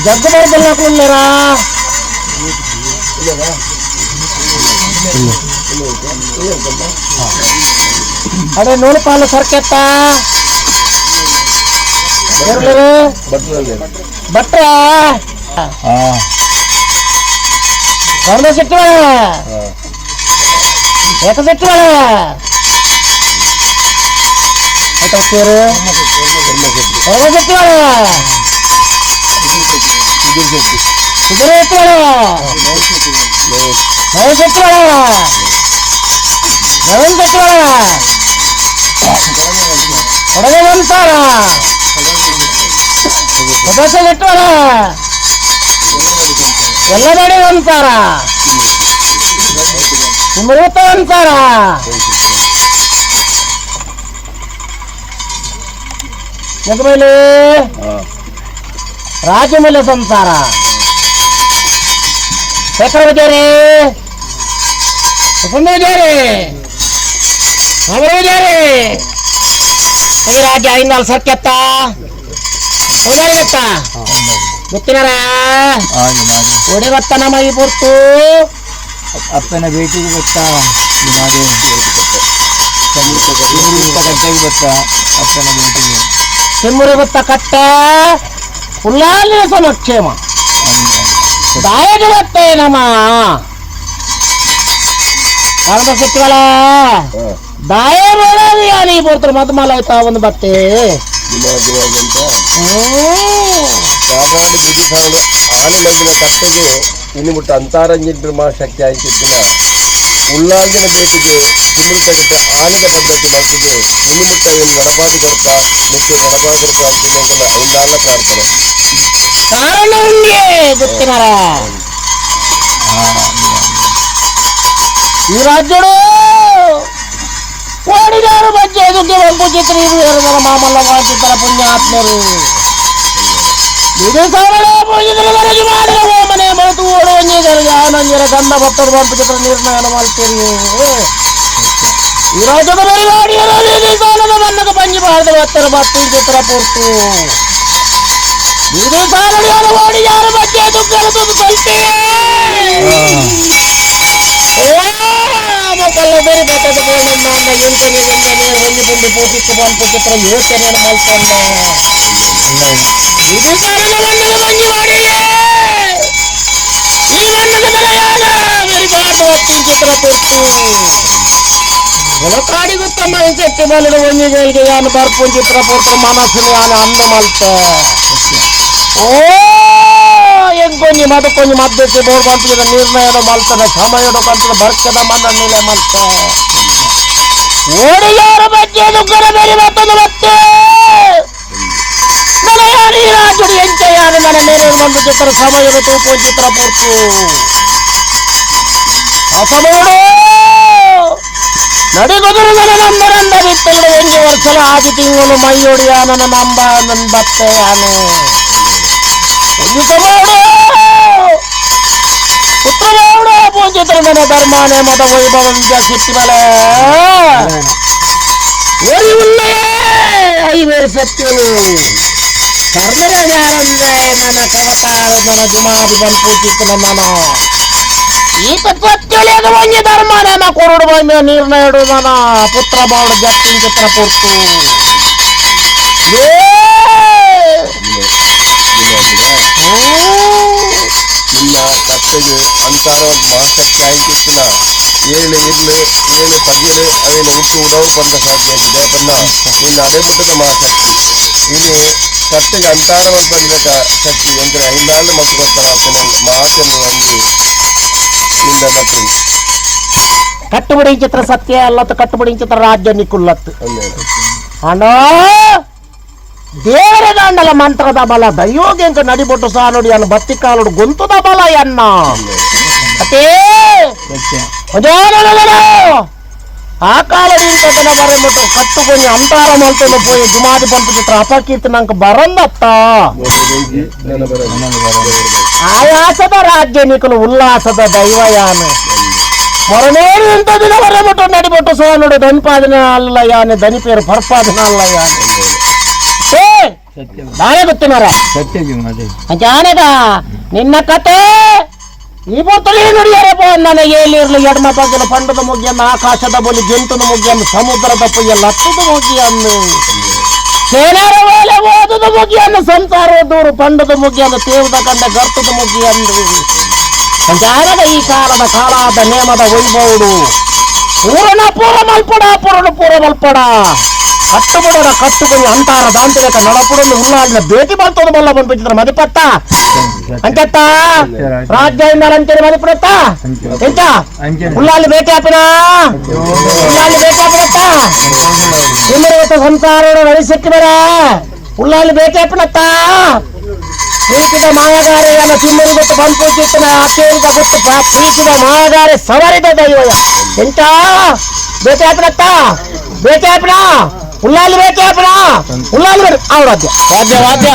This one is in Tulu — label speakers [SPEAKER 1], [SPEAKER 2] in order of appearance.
[SPEAKER 1] జగ్గుబడబల్లాకులున్నారా? ಅಡೆ ನೂಲು ಪಾಲು ಸರ್ಕೆತ್ತ ಭಟ್ರ ಕರ್ದ ಸಿಟ್ಟುವಳ ಏಕ ಸಿಟ್ಟುವಳ ಆಯ್ತಾ ಕರ್ದ ಸಿಟ್ಟುವಳ ಕುದುರೆ ಎತ್ತುವಳ ನವ ಸಿಟ್ಟುವಳ ನವನ್ ಸಿಟ್ಟುವಳ ಕೊಡಗೆ ಬಂತಾರ ಸದಸ್ಯ ಸಿಟ್ಟುವಳ ಎಲ್ಲ ನಡೆ ಅಂತಾರ ನಿಮ್ಮೃತ ಅಂತಾರ ಮೇಲೆ ರಾಜಮೂಲ ಸಂಸಾರ ಶೇಖರ ವಿಜಯರೇ ವಸಂತ ವಿಜಯರೇ ಅಮರ ವಿಜಯರೇ ಈ ರಾಜ್ಯ ಐನಾಲ್ ಸರ್ಕೆತ್ತ ಗೊತ್ತ ಗೊತ್ತಿನಾರ ಒಡೆ ಗೊತ್ತ ನಮ್ಮ ಈ ಪೊರ್ತು
[SPEAKER 2] ಅಪ್ಪನ ಭೇಟಿಗೆ ಗೊತ್ತಾ ಮಾಡಿ ಕಟ್ಟೆಗೆ ಗೊತ್ತಾ ಅಪ್ಪನ ಭೇಟಿಗೆ
[SPEAKER 1] ತಿಮ್ಮುರಿ ಗೊತ್ತ ಕಟ್ಟ ಉಲ್ಲಾಲಿನ ಸಮಕ್ಷೇಮ ದಾಯಕ ನಮ್ಮ ಕಾರಣ ಸಿಕ್ಕಳ ದಾಯ ಬೇಡಾದಿ ಯಾನಿ ಪೊರ್ತು ಮದ್ಮಲ ಆಯ್ತಾ ಒಂದು ಬತ್ತೆ
[SPEAKER 3] ಸಾಮಾನ್ಯ ಬುದ್ಧಿ ಸಾಗಲು ಆನೆ ಮಗಿನ ಕತ್ತೆಗೆ ಇನ್ನು ಮುಟ್ಟ ಅಂತಾರಂಜಿನ ಮಹಾಶಕ್ತಿ ಆಯ್ತಿದ್ದಿನ ಉಳ್ಳಾಲ್ದಿನ ಭೇಟಿಗೆ ತಿಮ್ಮೃತಗಟ್ಟ ಆನೆದ ಪದ್ಧತಿ ಮಾಡ್ತಿದ್ದೆ ಇನ್ನು ಮುಟ್ಟ ಇವನು ಗಣಪಾತಿ ಕೊಡ್ತಾ ಮತ್ತು ಗಣಪಾತಿ ಕೊಡ್ತಾ ಅಂತಿಲ್ಲ ಐಂದಾಲ ಪ್ರಾರ್ಥನೆ
[SPEAKER 1] ಕಾರಣ ಉಂಡೆ ಗೊತ್ತಿನಾರ ಈ ರಾಜ್ಯಡು ಕೋಡಿಗಾರು ಬಜ್ಜೆ ದುಗ್ಗಿ ಬಂಪು ಚಿತ್ರ ಇದು ಮಾಮಲ್ಲ ವಾಚಿತರ ಪುಣ್ಯಾತ್ಮರು ಇದು ಸಾವಿರ ಪೂಜಿತರ ದರಜು ಮಾಡಿದ ಓಮನೆ ಮರೆತು ಓಡುವಂಜಿದರ ಯಾನಂಜರ ಗಂಧ ಭಕ್ತರು ಬಂಪು ಚಿತ್ರ ನಿರ್ಣಯ ಮಾಡ್ತೀರಿ ಈ ರಾಜ್ಯದ ಬರಿಗಾಡಿಯರು ಸಾಲದ ಬನ್ನಕ ಪಂಜಿ ಬಾರದ ಭಕ್ತರ ಭಕ್ತಿ ಚಿತ್ರ ಪೂರ್ತಿ ಇದು ಸಾಲಡಿಯಾರ ಓಡಿಯಾರ ಬಜ್ಜೆ ದುಗ್ಗಲ ತುದು ಸಲ್ತೀಯೇ ಮೊಕ್ಕಲ್ಲ ಬೇರೆ ಬರ್ತದ ಬೋನನ್ನ ಎಂಟನೇ ಎಂಟನೇ ಒಂದು ಪುಂಡಿ ಪೂತಿಕ್ಕು ಬಂಪು ಚಿತ್ರ ಯೋಚನೆ ಮಲ್ತನ್ನ ಇದು ಸಾಲದ ಬಣ್ಣದ ಮಂಜು ಮಾಡಿಯೇ ಈ ಬಣ್ಣದ ಬೆಲೆಯಾದ ಬೇರೆ ಬಾರ್ದು ಹೊತ್ತಿ ಚಿತ್ರ ಪೊಟ್ಟು ಕಾಡಿ ಗೊತ್ತಮ್ಮ ಶೆಟ್ಟಿ ಬಲದ ಒಂಜಿಗಳಿಗೆ ಯಾನು ಬರ್ಪುನ್ ಚಿತ್ರ ಪೊಟ್ಟು ಮನಸ್ಸು ಯಾನು ಅನ್ನ ಮಲ್ತ ಓ ಎಂಕೊಂಜಿ ಮದಕೊಂಜಿ ಮದ್ದಕ್ಕೆ ಬೋರ್ ಬಂತಿದ ನಿರ್ಣಯದ ಮಲ್ತನ ಸಮಯದ ಕಂತದ ಬರ್ಕದ ಮನ್ನ ನಿಲೆ ಮಲ್ತ ಓಡಿಯಾರ ಬಗ್ಗೆ ದುಗ್ಗರ ಬೇರೆ ಮತ್ತೊಂದು ಮತ್ತೆ ನನ್ನ ಯಾರು ಈ ರಾಜುಡು ಎಂಚ ಯಾರು ನನ್ನ ಮೇಲೆ ಬಂದು ಚಿತ್ರ ಸಮಯದ ತೂಪು ಚಿತ್ರ ಪೂರ್ತು ಆ ಸಮಯಡು ನಡಿಗೊದರು ನನ್ನ ನಂಬರಂದ ಬಿತ್ತಲು ಒಂಜಿ ವರ್ಷಲ ಆದಿ ತಿಂಗಳು ಮೈಯೊಡಿಯ ನನ್ನ ನಂಬ ನನ್ನ ಬತ್ತೆ ಯಾನು ಒಂದು ಸಮಯಡು ಪುತ್ರಗೌಡ ಪೂಜಿತರು ನನ್ನ ಧರ್ಮಾನೆ ಮತ ವೈಭವ ವಿದ್ಯಾ ಸಿಟ್ಟಿಬಲ ಒರಿ ಉಲ್ಲೇ ಐವೇರು ಸತ್ಯನು ಕರ್ಣರಾಜಾರಂದೆ ನನ್ನ ಕವತಾರ ನನ್ನ ಜುಮಾದಿ ಬಂಪೂಜಿತನ ನನ್ನ ಈತ ಸತ್ಯಲೇದ ಒಂಜಿ ಧರ್ಮನೇ ನ ಕೊರಡು ಬಂದ ನಿರ್ಣಯಡು ನನ್ನ ಪುತ್ರ ಬಾಳು ಜತ್ತಿನ ಚಿತ್ರ ಪೂರ್ತು ಏ
[SPEAKER 3] ನಿನ್ನ ಕತ್ತೆಗೆ ಅಂತಾರ ಮಹಾಶಕ್ತಿ ಆಯ್ತಿತ್ತಿನ ಏಳು ಇರ್ಲು ಏಳು ಪದ್ಯಲು ಅವೇನು ಹುಟ್ಟು ಉಡವು ಪಂದ ಸಾಧ್ಯ ದೇಪನ್ನ ನಿನ್ನ ಅಡೆಮುಟ್ಟದ ಮಹಾಶಕ್ತಿ ಇನ್ನು ಕತ್ತೆಗೆ ಅಂತಾರ ಬಂದ ಶಕ್ತಿ ಎಂದರೆ ಐಂದಾಲು ಮತ್ತು ಕೊಡ್ತಾರ ಮಾತನ್ನು ಒಂಜಿ ನಿನ್ನ ಮತ್ತು
[SPEAKER 1] ಕಟ್ಟುಬಿಡಿ ಚಿತ್ರ ಸತ್ಯ ಅಲ್ಲತ್ತು ಕಟ್ಟುಬಿಡಿ ಚಿತ್ರ ರಾಜ್ಯ ನಿಕ್ಕುಲ್ಲತ್ತು ಅಣ್ಣ ದೇವರ ದಾಂಡಲ ಮಂತ್ರದ ಬಲ ದೈವಗೆಂಕ ನಡಿಬೊಟ್ಟು ಸಾನುಡಿ ಅನ್ನ ಬತ್ತಿ ಕಾಲುಡು ಗೊಂತುದ ಬಲ ಎನ್ನ ಅತೇ ಆ ಕಾಲಡಿ ಇಂತದನ ಬರೆ ಮುಟ್ಟು ಕಟ್ಟುకొని ಅಂತಾರ ಮಲ್ತೊಂದು ಪೋಯಿ ಜುಮಾದಿ ಪಂಪು ಚಿತ್ರ ಅಪಕೀರ್ತಿ ನಂಗೆ ಬರಂದತ್ತ ಆಯಾಸದ ರಾಜ್ಯ ನಿಕಲು ಉಲ್ಲಾಸದ ದೈವ ಯಾನು ಮೊರನೇರು ಇಂಥ ದಿನ ಬರೆ ಮುಟ್ಟು ನಡಿಬೊಟ್ಟು ಸಾನುಡು ದನಿಪಾದಿನ ಅಲ್ಲ ಯಾನೆ ದನಿಪೇರು ಪರ್ಪಾದಿನ ಅಲ್ಲ ಯಾನೆ ಏ
[SPEAKER 2] ಸತ್ಯ
[SPEAKER 1] ಬಾಳೆ ಗೊತ್ತಿನಾರ
[SPEAKER 2] ಸತ್ಯ ಜುಮಾದೆ
[SPEAKER 1] ಜಾನಗ ನಿನ್ನ ಕತೆ ಈ ಬೊತ್ತಲೇ ನುಡಿಯರಪ್ಪ ನನ್ನ ಏಳಿರ್ಲಿ ಎಡಮ ಪಗ್ಗಲ ಪಂಡದ ಮುಗಿಯನ್ನು ಆಕಾಶದ ಬಲಿ ಜಂತದ ಮುಗಿಯನ್ನು ಸಮುದ್ರದ ಪೊಯ್ಯ ಲತ್ತದ ಮುಗಿಯನ್ನು ಸೇನಾರ ಮೇಲೆ ಓದದ ಮುಗಿಯನ್ನು ಸಂಸಾರ ದೂರು ಪಂಡದ ಮುಗಿಯನ್ನು ತೇವದ ಕಂಡ ಗರ್ತದ ಮುಗಿಯನ್ನು ಸಂಚಾರದ ಈ ಕಾಲದ ಕಾಲಾದ ನೇಮದ ವೈಭವಡು ಪೂರಣ ಪೂರ ಮಲ್ಪಡ ಪೂರಣ ಪೂರ ಮಲ್ಪಡ ಕಟ್ಟುಬಿಡೋಣ ಕಟ್ಟುಗಳು ಅಂತಾರ ದಾಂತಿಕ ನಡಪುಡನ್ನು ಉಲ್ಲಾಡಿನ ಭೇಟಿ ಬರ್ತದ ಬಲ್ಲ ಬಂದ್ಬಿಟ್ಟಿದ್ರ ಮದಿಪತ್ತ ಅಂಚತ್ತ ರಾಜ್ಯ ಅಂಚನೆ ಮದಿಪುಡತ್ತ ಎಂಚ
[SPEAKER 2] ಅಂಚನೆ.
[SPEAKER 1] ಉಲ್ಲಾಲಿ ಭೇಟಿ ಆಪಿನ ಉಲ್ಲಾಲಿ ಭೇಟಿ ಆಪಿನತ್ತ ತಿಮ್ಮರವತ್ತ ಸಂಸಾರ ನಡೆಸಕ್ಕೆ ಬರ ಉಲ್ಲಾಲಿ ಭೇಟಿ ಆಪಿನತ್ತ ಪ್ರೀತಿದ ಮಾಯಗಾರೆಯನ್ನ ತಿಮ್ಮರು ಗೊತ್ತು ಬಂಪುಚಿತ್ತನ ಅತ್ಯಂತ ಗೊತ್ತು ಪ್ರೀತಿದ ಮಾಯಗಾರೆ ಸವರಿದ ದೈವಯ ಎಂತ ಬೇಟೆ ಆಪಿನತ್ತ ಬೇಟೆ ಆಪಿನ ಉಲ್ಲಾಲಿ ಬೇಟೆ ಆಪಿನ ಉಲ್ಲಾಲಿ ಬೇಟೆ ಆವ್ ರಾಜ್ಯ
[SPEAKER 3] ವಾದ್ಯ ವಾದ್ಯ.